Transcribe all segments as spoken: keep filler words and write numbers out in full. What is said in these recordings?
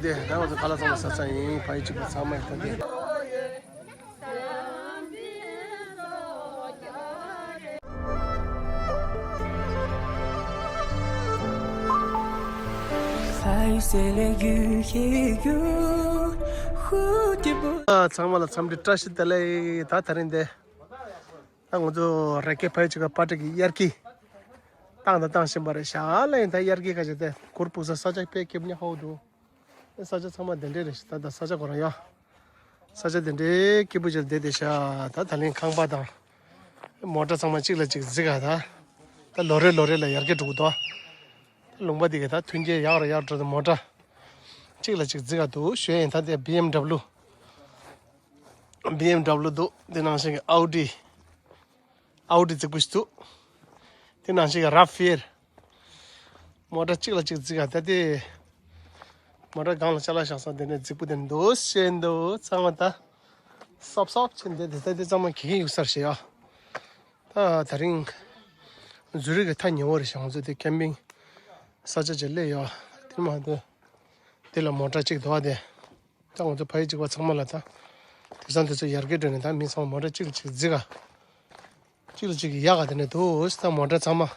དེ་ད་ང་ཚོ་ཁ་ལག་ཚང་མ་ཟ་ཚར་ཡིན། ཕ་ཡུལ་གཅིག་པ་ཚང་མ་ཡིན་ད་དེ། ཚང་མ་ལ་འཚམས་འདྲི་བཀྲ་ཤིས་བདེ་ལེགས། ད་དེ་རིང་དེ། ད་ང་ཚོ་རེ་ཀེ་ཕ་ཡུལ་གཅིག་པ་པར་ཊི་གི་དབྱར་སྐྱིད་བཏང་དང་བཏང་བཞིན་པ་རེད་ཤག་ལ་ཡིན། ད་དབྱར་སྐྱིད་ཁ་ཤས་དེ་གུར་ཕུབ་ས་ས་ཆ་དཔེ་སྐྱིད་པོ་ཉག་ཧོ་འདུག་ས་ཆ་ཚང་མ་དེ་འདྲས་རེད་ཤག་ད་ད་ས་ཆ་ཁོ་རང་ཡ། ས་ཆ་དེ་འདྲས་སྐྱིད་པོ་ཅིག་ལ་བསྡད་བསྡད་ཤག་ད་ད་ལན་ཁང་པ་དང་མོ་ཊ་ཚང་མ་གཅིག་ལ་གཅིག་བརྩིགས་ག་ད། ད་ལོ་རེ་ལོ་རེ་ལ་ཡར་རྒྱས་འགྲོ་གི་འདུག་ད་ལུང་པ་འདི་ག་ད་མཐུན་རྐྱེན་ཡག་རུ་ཡག་འགྲོ་དུས་མོ་ཊ་གཅིག་ལ་གཅིག་བརྩིགས་ག་འདུག་ཞུ་ཡ་ཡིན། ད་དེ་བི་ཨེམ་ཌབ་ལུ། བི་ཨེམ་ཌབ་ལུ་འདུག་དེ་ནང་བཞིན་གྱི་ཨའུ་ཌི། ཨའུ་ཌི་རྫིག་པོ་ཞིག་འདུག་དེ་ནང་བཞིན་གྱི་རབ་ཕིར། མོ་ཊ་གཅིག་ལ་གཅིག་བརྩིགས་ག་ད་དེ། མོ་ཊ་སྒང་ལ་ཅ་ལག་བཞག་ས་དེ་ནས་རྫིག་པོ་དེ་འདུག་ཤེས་འདུག་ཚང་མ་ད། སོབ་སོབ་ཕྱིན་དེ་དེ་ད་དེ་ཚང་མ་གི་གི་ཡུག་སར་བྱེད་ཡ། ད་ད་རིང་། ཛུ་རིག་གི་ཐག་ཉེ་བོ་རེད་ཤག་ང་ཚོ་དེ་ཀེམ་པིང་ས་ཆ་ཅིག་སླེབས་ཡོད། དེ་མ་གཏོགས། དེ་ལ་མོ་ཊ་གཅིག་འདུག་ཨ་དེ། ད་ང་ཚོ་ཕ་ཡུལ་གཅིག་པ་ཚང་མ་ལ་ད། དེང་སང་དུས་ཚོད་ཡར་རྒྱས་འགྲོ་ནས་ད་མི་ཚང་མ་མོ་ཊ་གཅིག་ལ་གཅིག་བརྩིགས་ག་གཅིག་ལ་གཅིག་གི་ཡག་ག་དེ་ནས་འདུག་ད་མོ་ཊ་ཚང་མ།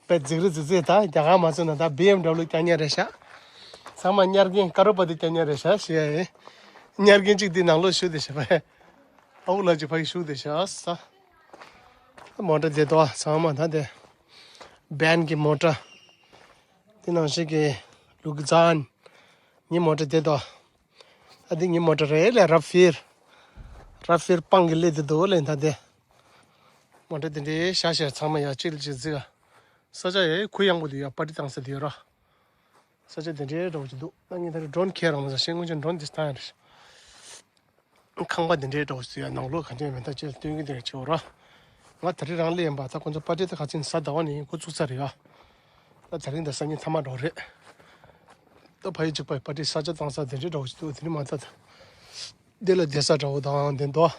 དཔེ་རྫིག་རི་རྫིག་རྫིག་ད་རྒྱ་གར་མ་ཚུད་ན་ད་བི་ཨེམ་ཌབ་ལུ་རྐྱང་རྐྱང་རེད་ཤག་ཚང་མ་ཉར་མཁན་ཀ་རོ་པ་ཏི་རྐྱང་རྐྱང་རེད་ཤག་ཞེས་ཡ་ཡིན། ཉར་མཁན་གཅིག་དེ་ནང་ལོགས་བཞུགས་བསྡད་ཤག་པས། ཨ་ཁུ་ལགས་ཀྱི་ཕ་གི་བཞུགས་བསྡད་ཤག་ས། མོ་ཊ་དེ་དོ་ཚང་མ་ད་དེ། བན་གྱི་མོ་ཊ། དེ་ནང་བཞིན་གྱི་ལུག་ཛན། ངའི་མོ་ཊ་དེ་དོ། ད་འདི་ངའི་མོ་ཊ་རེད་ལས་རབ་ཕིར། རབ་ཕིར་སྤང་གི་སླེབས་དེ་འདུག་ལས་ད་དེ། མོ་ཊ་དེ་འདྲའི་ཤ་ཤ་ཚང་མ་ཡ་གཅིག་ལ་གཅིག་བརྩིགས་ག་ས་ཆ་ཡ་གུ་ཡངས་པོ་འདུག་ཡ། པར་ཊི་བཏང་ས་དེ་ཡོད་ར། ས་ཆ་དེ་འདྲའི་འདྲ་བོ་ཅིག་འདུག་ད་ངས་ད་རེས་ཌོ་རོན་ཁྱེར་རང་མ་ཟ་ཤེས་སྔོན་ཆད་ཌོ་རོན་དེ་བཏང་ཡ་རེད། ཁང་པ་འདི་འདྲའི་འདྲ་བོ་ཞིག་ཡ་ནང་ལོགས་ག་འདྲས་མེད་ད་ཅེས་སྟོན་གྱི་འདིར་བྱེད་འོ་ར། ང་ད་རེས་རང་སླེབས་ཡིན་པ་ད་ཁོ་ཚོ་པར་ཊི་ད་ག་ཚོད་གཟའ་ཟླ་བ་ནས་འགོ་བཙུགས་ཚར་རེད་ཡ། ད་ད་རིང་ད་སང་ཉིན་མཐའ་མ་འགྲོ་རེད། ད་ཕ་ཡུལ་གཅིག་པའི་པར་ཊི་ས་ཆ་བཏང་ས་དེ་འདྲའི་འདྲ་བོ་ཞིག་འདུག་དེ་ནི་མ་ད་ད། འདི་ལ་བསྡད་ས་འདྲ་བོ་དང་དེ་འདུག་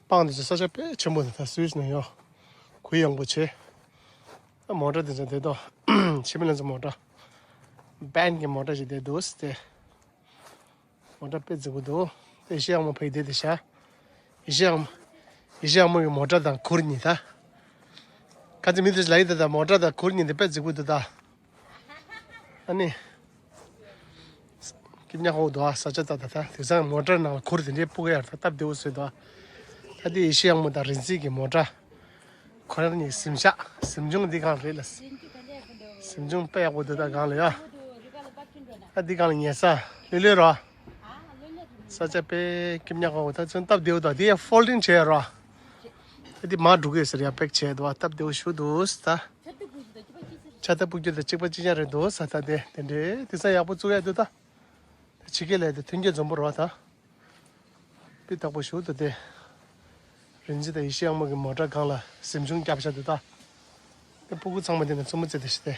སྤང་དེ་ཚོ་ས་ཆ་དཔེ་ཆེན་པོ་འདུག་ད་སུད་སི་ནང་ཡོད། གུ་ཡངས་པོ་ཆེ། ད་མོ་ཊ་དེ་ཚོ་དེ་དོ། ཕྱི་མི་ལ་ཚོ་མོ་ཊ། བན་གྱི་མོ་ཊ་ཞིག་དེ་འདུག་སྟེ། མོ་ཊ་དཔེ་རྫིག་པོ་འདུག་ཨེ་ཤེ་ཡ་དབང་མོ་ཕ་གི་དེ་དེ་ཤ། ཨེ་ཤེ་ཡ་དབང་མོ། ཨེ་ཤེ་ཡ་དབང་མོ་གི་མོ་ཊ་དང་གུར་གཉིས་ད། ཁ་ཚ་མི་དེ་ལ་ཡི་ད་ད་མོ་ཊ་དང་གུར་གཉིས་དེ་དཔེ་རྫིག་པོ་འདུག་ད། ཨ་ནི། སྐྱིད་ཉག་ཧོ་འདུག་ཨ་ས་ཆ་ད་ད་ད་དེང་སང་མོ་ཊ་ནང་ལ་གུར་དེ་འདྲའི་སྤུ་ག་ཡར་ད་སྟབས་བདེ་བོ་བཟོས་འདུག་ཨ། ད་དེ་ཨེ་ཤེ་ཡ་དབང་མོ་དང་རིན་འཛིན་གྱི་མོ་ཊ། ཁོ་རང་གཉིས་གཟིམ་ཤག་གཟིམ་ཆུང་འདི་གང་རེད་ལ། གཟིམ་ཆུང་དཔེ་ཡག་པོ་འདུག་ད་གང་ལ་ཡ། ད་འདི་གང་ལ་ཉལ་ས་ལྷོད་ལྷོད་རོ། ས་ཆ་དཔེ་སྐྱིད་ཉག་ཧོ་ད་ཚོན་སྟབས་བདེ་བོ་འདུག་འདི་ཡ་ཕོལ་ཌིང་བྱས་རོ། ད་འདི་མར་འགྲོ་གི་ཟེར་ཡ་པེག་བྱས་འདུག་ཨ། སྟབས་བདེ་བོ་ཞུ་འདུག་ད། ཆ་ད་སྤུ་གུ་ད་གཅིག་པ་གཅིག་རྐྱང་རེད་འདུག་ས་ད་དེ་དེ་འདྲའི་དེང་སང་ཡག་པོ་བཙུགས་ཡ་འདུག་ད། ཕྱི་རྒྱལ་ལ་དེ་མཐུན་རྐྱེན་འཛོམས་པོ་རོ་ད། སྤུས་དག་པོ་ཞུ་འདུག་དེ། རིན་འཛིན་དང་ཡེ་ཤེས་དབང་མོ་གི་མོ་ཊ་སྒང་ལ་གཟིམ་ཆུང་བརྒྱབ་བཞག་འདུག་ད། དེ་སྤུ་གུ་ཚང་མ་དེ་ནས་བཙུན་མོ་བརྩེ་དེ་ཤི་སྟེ།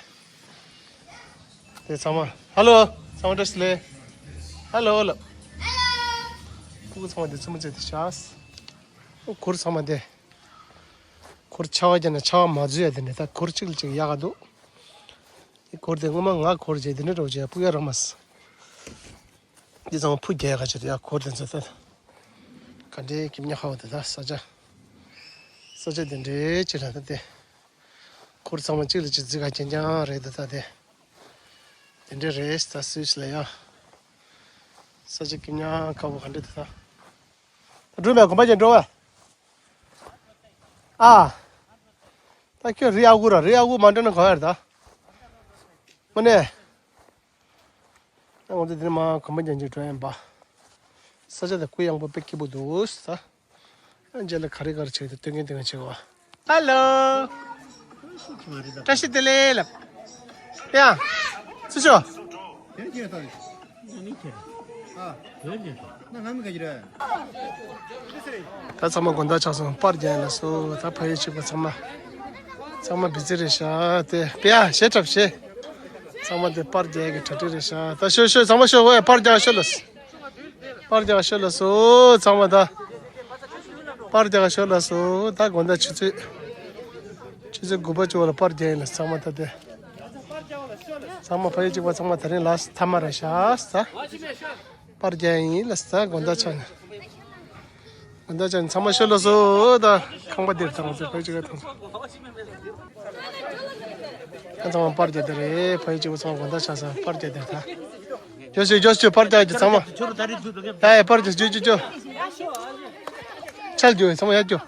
དེ་ཚང་མ་ཧ་ལོ། ཚང་མ་བཀྲ་ཤིས་བདེ་ལེགས། ཧ་ལོ་ལ། སྤུ་གུ་ཚང་མ་དེ་བཙུན་མོ་བརྩེ་དེ་ཤག་ཨོ་གུར་ཚང་མ་དེ། གུར་ཆར་པ་བརྒྱབ་ན་ཆར་པ་མ་འཛུལ་ཡ་དེ་ནས་ད་གུར་གཅིག་ལ་གཅིག་ཡག་ག་འདུག་དེ་གུར་དེ་སྔོན་མ་ང་གུར་བྱས་དེ་འདྲ་འདྲ་བོ་བྱས་སྤུ་གུ་རག་མ་སོང་། འདི་ཚང་མ་ཕུ་རྒྱག་ག་བྱེད་ཡ་གུར་དེ་ཚོ་ད། ག་འདྲའི་སྐྱིད་ཉག་ཧ་བོ་དེ་ད་ས་ཆ། ས་ཆ་དེ་འདྲའི་ཅིག་ལ་ད་དེ། གུར་ཚང་མ་གཅིག་ལ་གཅིག་བརྩིགས་ག་རྐྱང་རྐྱང་རེད་ད་ད་དེ། དེ་འདྲའི་རེད་ད་སུད་སི་ལ་ཡ། ས་ཆ་སྐྱིད་ཉག་ཁ་བོ་ག་འདྲ་ད་ད། ད་འགྲོ་མེད་གོམ་པ་ཅན་འགྲོ་བ། ཨ། ད་ཁྱོད་རི་ཨ་ཁུ་ར་རི་ཨ་ཁུ་མ་འགྲོ་ན་ག་བ་ཡར་ད། དངོས་གནས། ད་ང་ཚོ་འདི་ནས་མར་གོམ་པ་རྒྱག་རྒྱུ་འགྲོ་ཡིན་པ། ས་ཆ་དེ་གུ་ཡངས་པོ་དཔེ་སྐྱིད་པོ་འདུག་ས། ཨ་རྗེས་ལ་ག་རེ་ག་རེ་བྱེད་དེ་སྟོན་མཁན་སྟོན་མཁན་བྱེད་གོ། ཧ་ལོ། བཀྲ་ཤིས་བདེ་ལེགས་ལབ། ཡ། སུ་ཤོག་ད་ཚང་མ་དགོང་དག་ཆགས་སོང་། པར་རྒྱག་ཡིན་ལ་སོ། ད་ཕ་ཡུལ་གཅིག་པ་ཚང་མ། ཚང་མ་བི་ཛི་རེད་ཤག་དེ་པེ་ཡ་ཞེ་དྲག་ཞེ། ཚང་མ་དེ་པར་རྒྱག་གི་གྲ་སྒྲིག་རེད་ཤག་ད་ཤོད་ཤོད་ཚང་མ་ཤོད། ཝེ་པར་རྒྱག་ཤོད་ལ་སོ། པར་རྒྱག་ཤོད་ལ་སོ་ཚང་མ་ད། པར་རྒྱག་ཤོད་ལ་སོ། ད་དགོང་དག་ཆུ་ཚོད། ཆུ་ཚོད་དགུ་པ་བཅུ་པ་ལ་པར་རྒྱག་ཡིན་ལ་ཚང་མ་ད་དེ། ཚང་མ་ཕ་ཡུལ་གཅིག་པ་ཚང་མ་དེ་རིང་ལ་ཐ་མ་རེད་ཤག་ས། པར་རྒྱག་ཡིན་ལ་ས་དགོང་དག་ཆགས་ནས། དགོང་དག་ཆགས་ནས་ཚང་མ་ཤོད་ལ་སོ་ད། ཁང་པ་འདིར་ཐང་ཚེ་ཕ་ཡུལ་གཅིག་པ་ཐང་། ཚང་མ་པར་རྒྱག་དེ་རེད། ཕ་ཡུལ་གཅིག་པ་ཚང་མ་དགོང་དག་ཆགས་ས་པར་རྒྱག་དེར་ད། རྒྱོ་ཤོད་རྒྱོ་ཤོད་པར་རྒྱག་རྒྱུ་ཚང་མ། ཡ་ཡ་པར་རྒྱག་རྒྱུ་རྒྱུ་རྒྱུ། ཆལ་རྒྱུ་ཚང་མ་ཡར་རྒྱུ།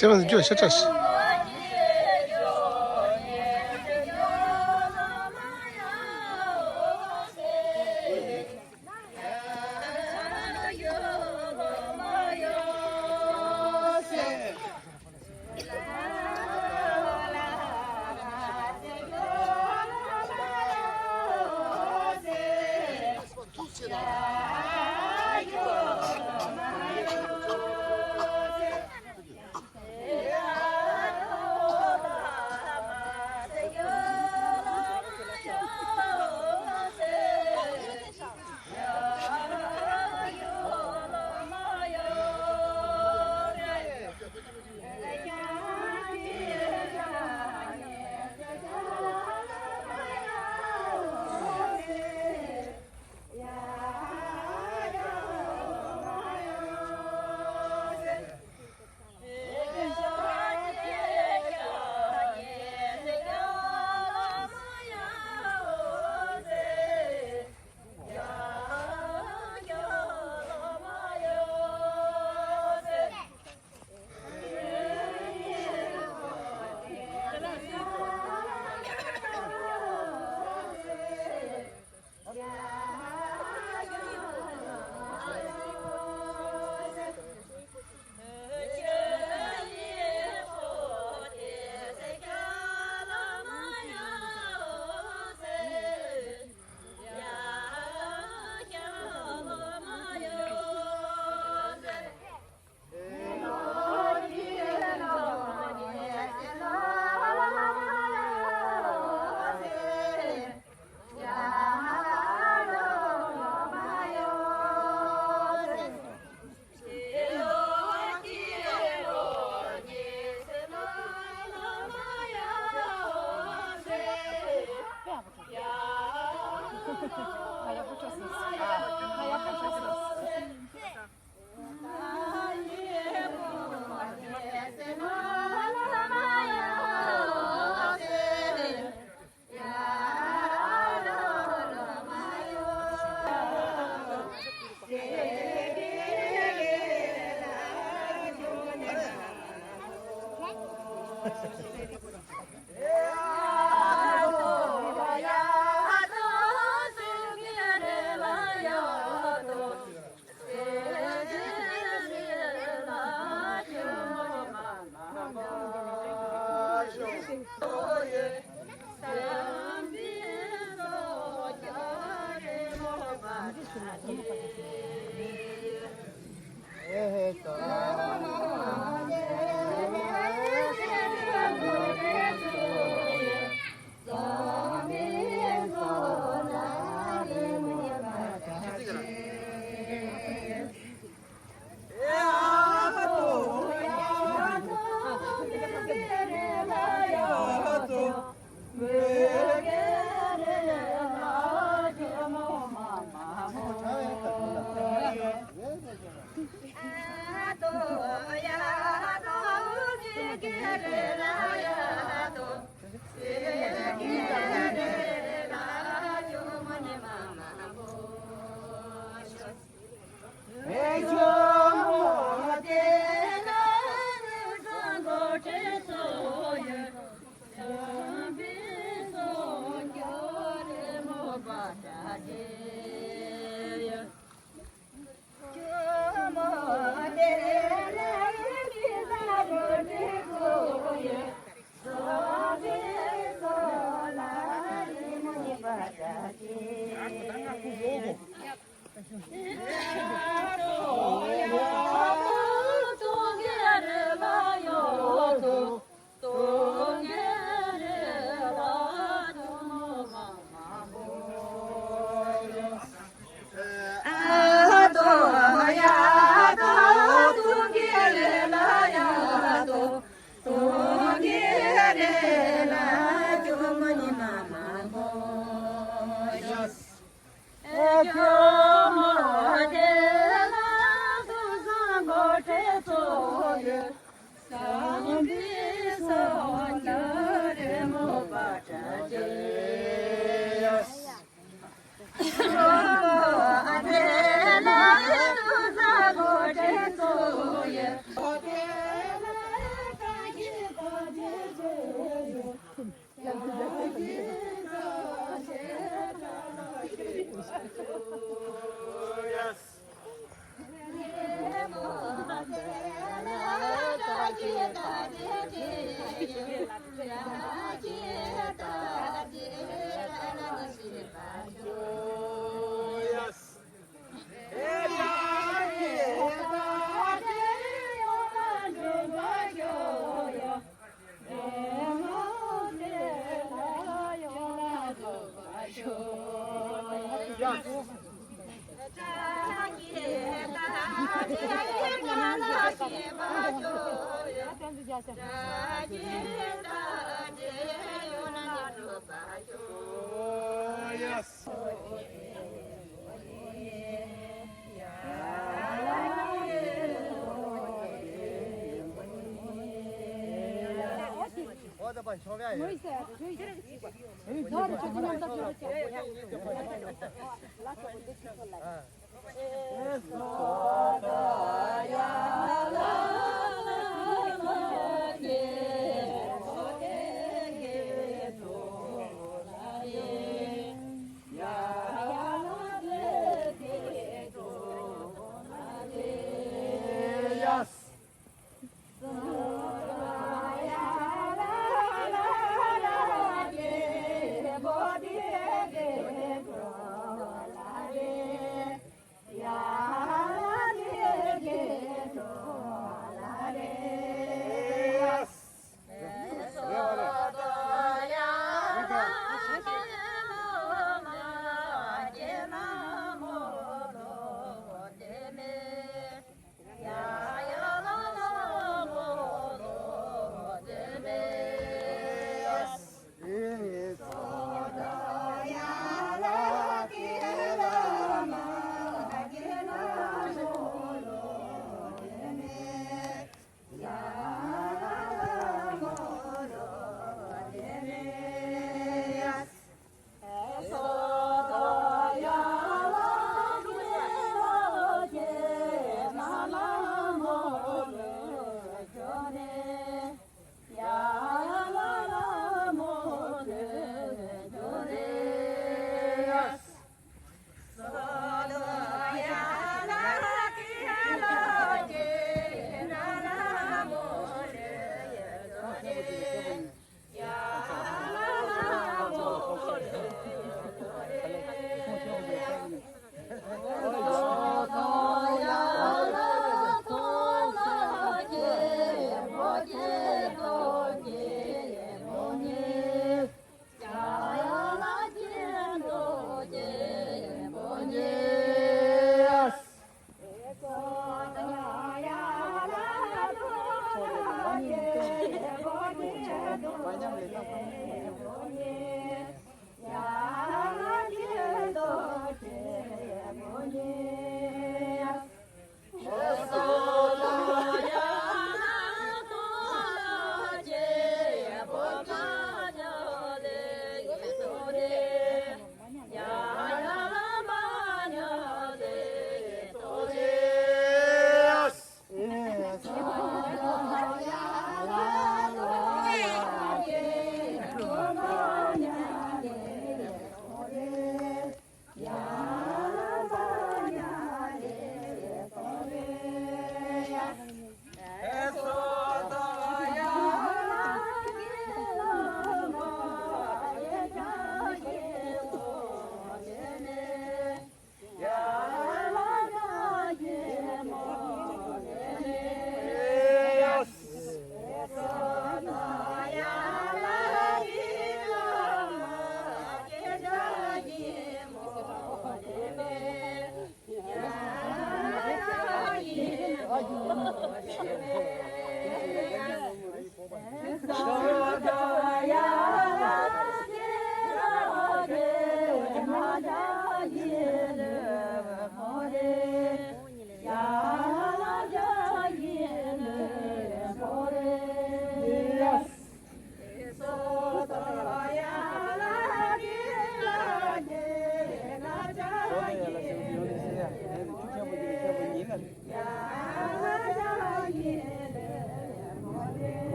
ཅེས་པ་འཇོ་ཤ་ཁྲ་ཤི།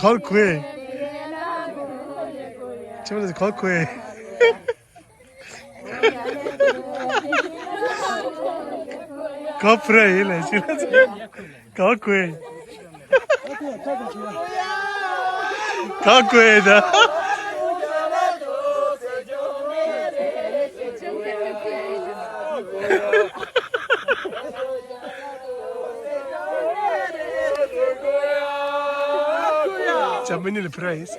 Call quit. Call quit. Call pray. Call quit. Call quit. Germany le price.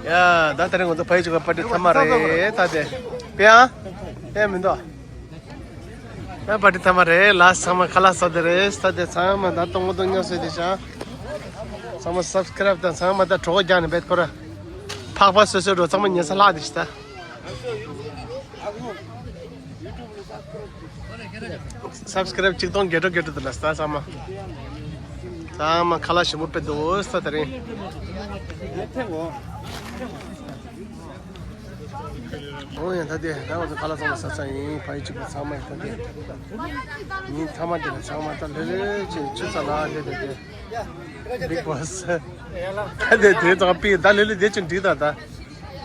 ཡ། ད་དེ་རིང་ང་ཚོ་ཕ་ཡུལ་གཅིག་པའི་པར་ཊི་ཐ་མ་རེད། ད་དེ་པེ་ཨ་པེ་མི་འདུག་ད་པར་ཊི་ཐ་མ་རེད་ལ། ཚང་མ་ཁ་ལག་ཟ་དེ་རེད། ད་དེ་ཚང་མ་ད་གཏོང་གོ་གཏོང་ཉོ་སོས་དེ་ཤ། ཚང་མ་སབ་སི་ཀ་རབ་དང་ཚང་མ་ད་གྲོགས་རྒྱག་ནས་བེད་ཁོ་ར་ཕག་པ་སོ་སོའི་འགྲོ། ཚང་མ་ཉལ་ས་ལྷག་དེ་ཤི་ད། སབ་སི་ཀ་རབ་གཅིག་སྟོང་བརྒྱད་སྟོང་བརྒྱད་སྟོང་དུ་ལ་ས་ཚང་མ། ཚང་མ་ཁ་ལག་ཞིམ་པོ་དཔེ་འདུག་ས་དེ་རིང་། འོ་ཡང་ད་དེ་ད་ང་ཚོ་ཁ་ལག་ཚང་མ་ཟ་ཚར་ཡིན། ཕ་ཡུལ་གཅིག་པ་ཚང་མ་ཡིན། ད་དེ་ཉིན་ཐ་མ་དེ་ལ་ཚང་མ་ད་ལྷོད་ལྷོད་ཅིག་ཆུ་ཚ་ལ་ལྷོད་ལྷོད་དེ། Big Boss། ད་དེ་དེ་ཙང་པི་ད་ལེ་ལེ་དེ་ཅུང་འགྲིག་ད་ད།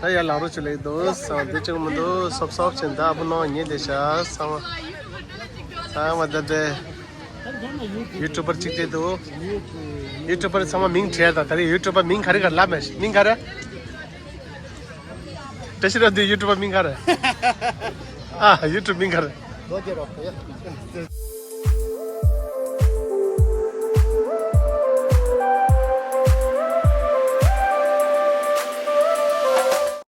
ད་ཡར་ལངས་རོགས་བྱེད་ལེ་འདུག་ས་དེ་ཅུང་མི་འདུག་སོབ་སོབ་བྱེད་ད་ཨ་བུ་ནང་ཉེ་དེ་ཤ་ས་མ། ས་མ་ད་དེ། ཡུ་ཊུ་བར་གཅིག་དེ་འདུག་ཡུ་ཊུ་བར་ཚང་མ་མིང་བྲིས་ད། ད་རེས་ཡུ་ཊུ་བར་མིང་ག་རེ་ག་རེ་ལབ་མེད། མིང་ག་རེ། བཀྲ་ཤིས་རབ་འདུས་ཡུ་ཊུ་བར་མིང་ག་རེ། ཨ་ཡུ་ཊུ་མིང་ག་རེ།